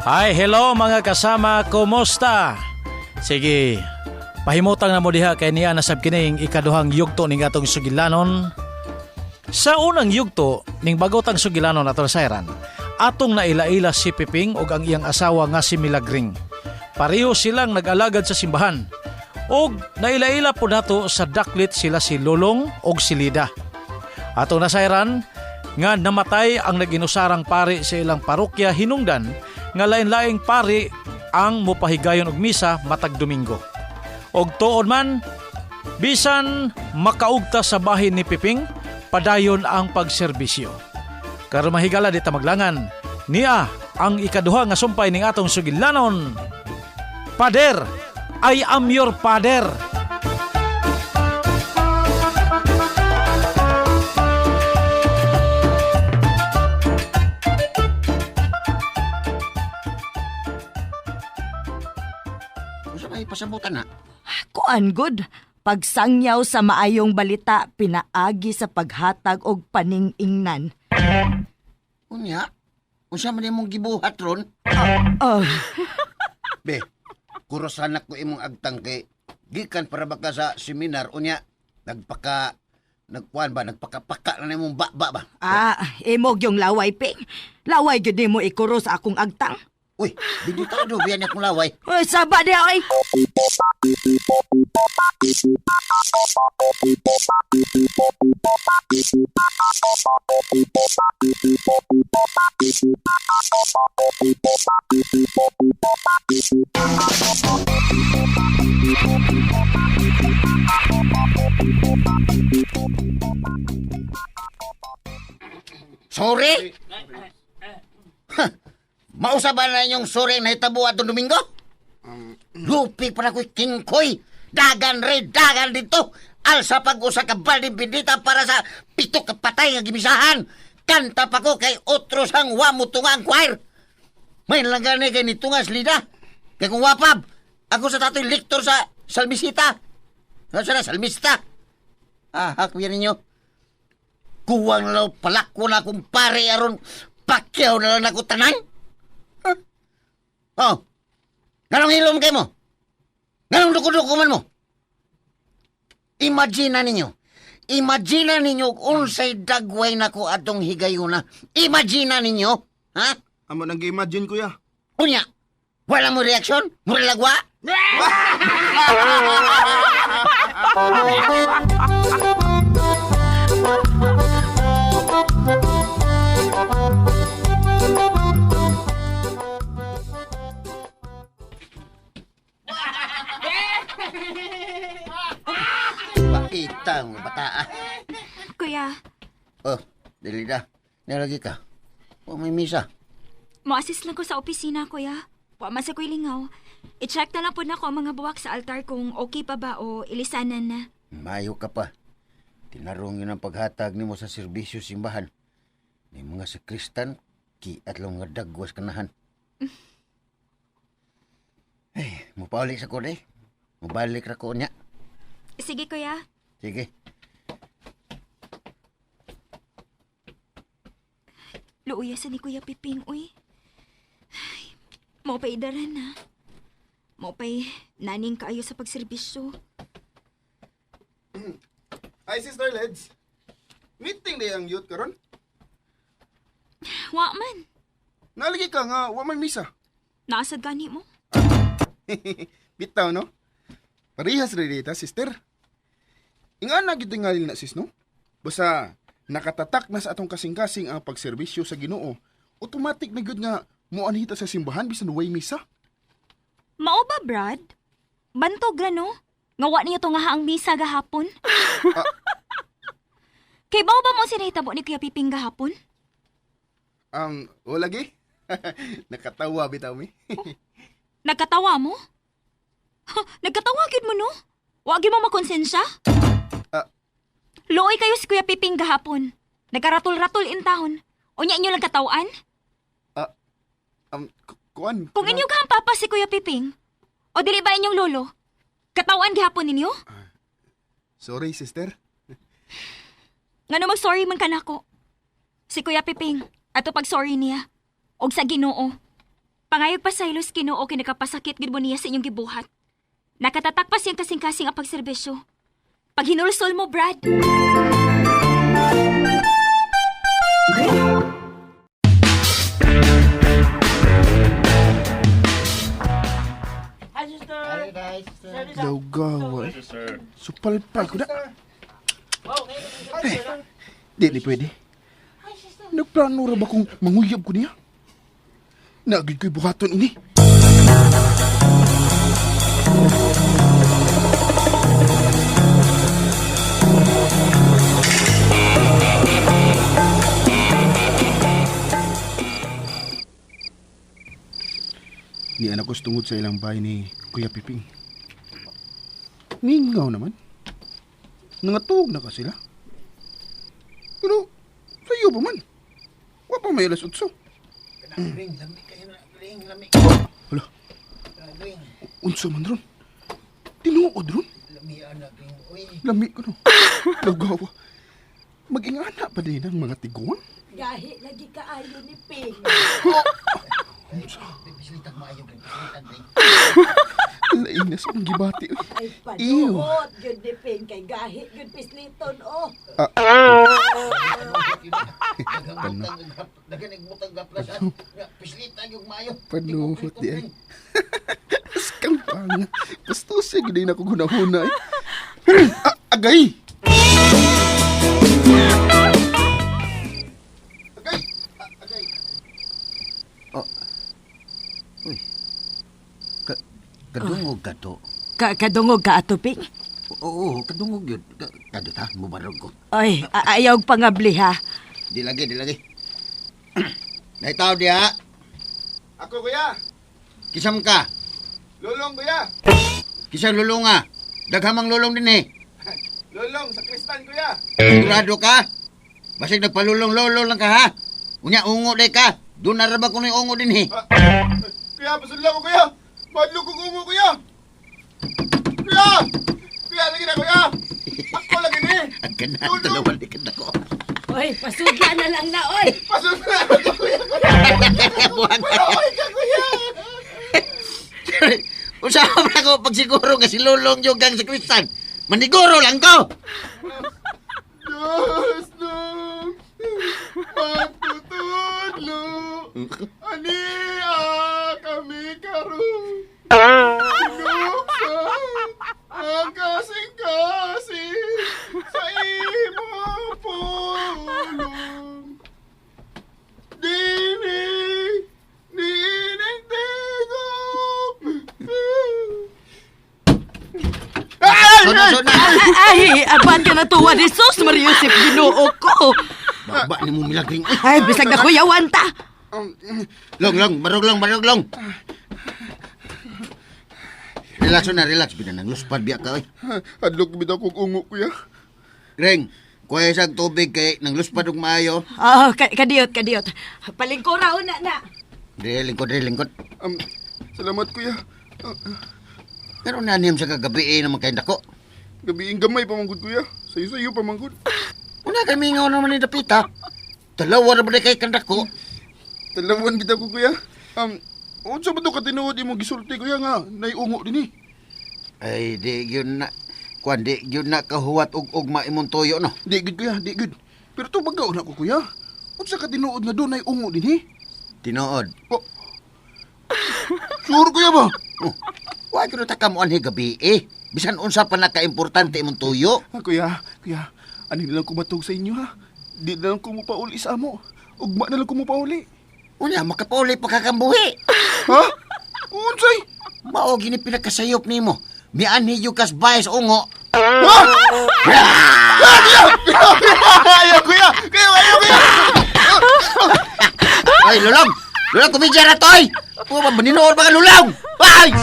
Hi, hello mga kasama, kumusta? Sige, pahimutang na mo diha kay niya nasab kining ikaduhang yugto ning atong sugilanon. Sa unang yugto ning bagotang sugilanon ato sayran, atong naila-ila si Piping ug ang iyang asawa nga si Milagring. Pareho silang nag-alagad sa simbahan. Og naila-ila po nato sa daklit sila si Lolong ug si Lida. Ato nasayran nga namatay ang nag-inusarang pari sa ilang parokya hinungdan nga lain-laing pari ang mopahigayon og misa matag Domingo. Og tuod man, bisan makaugta sa bahin ni Piping, padayon ang pagserbisyo. Karon mahigala di ta maglangan, niya ang ikaduha nga sumpay ning atong sugilanon. Pader, I am your father. Unsa may pasabutan na? Kuan good. Pagsangyaw sa maayong balita, pinaagi sa paghatag og paningingnan. Unya, unsa man imong gibuhat ron? Oh, Be, kurosanak ko imong agtang kay gikan para baka sa seminar unya nagpaka nagkuan ba nagpakapaka na imong baba ba. Ah, imog yung laway, Ping. Laway gyud nimo ikuro sa akong agtang. Uy, biditado biyan akong laway. Uy, saba diha oy. Sorry. Ha, mausa ba na inyong sorry na hitabo atong Domingo? Lupi pa na ko'y kingkoy. Dagan re, dagan dito. Alsa pag-usa ka balde bindita para sa pito ka patay nga gimisahan. Kanta pa ko kay otros ang wamutunga ang choir. May lang gani kay nitungas lida. Kay kung wapab, ako sa tatoy lektor sa salmisita. Ano na, salmista? Ah, hakwiyan ninyo. Kuwang na lang palakko na akong pare aron pakyaw na lang ako tanan. Huh? Oh, ganong hilom kay mo? Ganong duko-duko man mo? Imagine na ninyo. Imagine na ninyo unsay dagway na ko atong higayuna. Imagine na ninyo. Ha? Amo nang gi-imagine kuya. Unya, wala mo reaksyon? Muralagwa? Paita mo, bata ah. Kuya, Oh, dili na. Nalagi ka. O may misa. mo-assist lang ko sa opisina, kuya. Wa man sa ko'y lingaw. I-check na lang po na ko ang mga buwak sa altar kung okay pa ba o ilisanan na. Mayo ka pa. Tinarong yun ang paghatag nimo sa serbisyo simbahan. Ni mga sakristan, kiat lang nga dagwas kanahan. Ay, mupauli sa ko eh. Mubalik ra ko niya. Sige, kuya. Sige. Luuya sa ni Kuya Piping, uy. Ay, mao pa'y idaran na. Mao pa'y naning kaayo sa pagserbisyo. Ay, Sister Leds. Meeting day ang youth karon. Wa man. Nalagi ka nga wa man misa. Naasad gani mo. Bitaw no. Parehas ra dita, sister. Ingan na gid nga na sis no. Basta nakatatak na sa atong kasing-kasing ang pagserbisyo sa Ginoo. Automatic na gyud nga moanhita sa simbahan bisan way misa. Mao ba, Brad? Bantog ra, no? Nga wa niyo to nga ang misa gahapon? Kay bao ba mo sinahitabo ni Kuya Piping gahapon? O lagi. Nakatawa bitaw mi. Nagkatawa mo? Ha, nagkatawa gyud mo no? Wa gyud mo makonsensya? Ah. Luoy kayo si Kuya Piping gahapon. Nagkaratol-ratol in taon. Unya inyo lang katawan? Kuan. Kung inyo ka ang papa si Kuya Piping, o dili ba inyong lolo? Katawan gihapon ninyo? Sorry, sister. Ngano mag-sorry man kanako. Si Kuya Piping, ato pag-sorry niya. Og sa Ginoo. Pangayog pa sa ilos Ginoo kay nakapasakit gid mo niya sa inyong gibuhat. Nakatatak pa siyang kasing-kasing ang pagserbisyo. Paghinulsol mo, Brad. Lawgawa eh. Supalpal ko na. Eh, di ni pwede. Nagplano ra ba kung manguyab ko niya? Naagid ko'y buhaton ini. Ni anak ko tungod sa ilang bahay ni Kuya Piping. Mingaw naman. Nangatog na ka sila. Pero, sayo pa man. Wa pa may alas 8. Hala. Unsa man ron? Tinuod ron? Lami ko no. Lagawa. Mag-ingana pa din ang mga tiguan. Gahi lagi kaayo ni Ping. Lain na sa akong gibati. Uy. Ay Ew. panuot gyud ni Ping kay gahi gyud pisliton oh. Panuhot di ay. Askang panga. Basta siya gini na ko gunahuna eh. Ah, agay! Agay! Ah, agay! Uy. Kadungog ka to. Ka kadungog ka ato Ping. Oo, kadungog yun. Kadto ta, mubarog ko. Oy, ayaw pangabli ha. Di lagi, di lagi. Naitaw diha. Ako kuya! Kisam ka. Lulong kuya! Kisang lulong ah. Daghamang lulong din eh. Lulong sa kristan kuya! Sigurado ka? Basig nagpalulong-lulong lang ka ha. Unya ungo day ka. Doon na ra ba kuno yung ungo din eh. Ah, kuya, pasunla ko kuya! Madlog ko kumo kuya! Kuya! Kuya, lagi na kuya! Ako lagi ni! Ang ganahan dalawa ni ko. Oy, pasudla na lang na oy. Pasunla ko kuya! Kuya! Buhang. Oy ka kuya! Usama na ko pagsiguro nga si Lulong yung gang sa Kristan. Maniguro lang ko. Diyos nung pagtutudlo, ania kami karon. Sinuksan ang kasing-kasing sa imong pulong. Dini, nining tigop. Ay! Suna, suna. Ay, apan ka natuwa ni Sus Mariusip Ginoo ko. Baba ni mo milagring. Uy, Ay, bisag na kuyawan ta. Long, long, barog long, barog long. Relax na, relax. Binanang luspad biya ka. Oy. Adlok bitaw kog ungo kuya. Reng, kuha isang tubig kay nang luspad og maayo. Oh, kadiyot, kadiyot. Palingkura una na. Dire, lingkod, dire, lingkod. Salamat kuya. Pero naniyam sa kagabi eh, naman kay dako. Gabiing gamay pa manggod kuya. Sayo-sayo pa manggod. Una kay mingaw naman ni Dapita. Dalawa na ba kay kandako? Talawan bitaw ko kuya. Unsa ba to ka tinuod imong gisulti kuya nga naiungo dinhi? Ay, di yun na. Kuan, di yun na kahuwat og ugma imong tuyo, no? Di gud kuya, di gud. Pero to bagaw na ko kuya. Unsa ka tinuod nga dunay ungo dinhi? Tinuod. Oh. Sure kuya ba? Oh, wa gyud ta kamuan hi gabi eh. Bisan unsa pa nakaimportante imong tuyo. Ah, kuya, kuya, ani na lang kumatog sa inyo ha. Di na lang ko mopauli sa amo. Ugma na lang ko mopauli. Unya makapauli pa kakambuhi. Ha? Unsay? Mao gini pinakasayop nimo. Mianhi yung kas bayas ungo. Ha? Ah, kuya! Ayaw kuya! Kuya, ayaw kuya! Ay, lulong! Lulong, kumidya na to, ay! Puma, maninood mga lulong! Ay!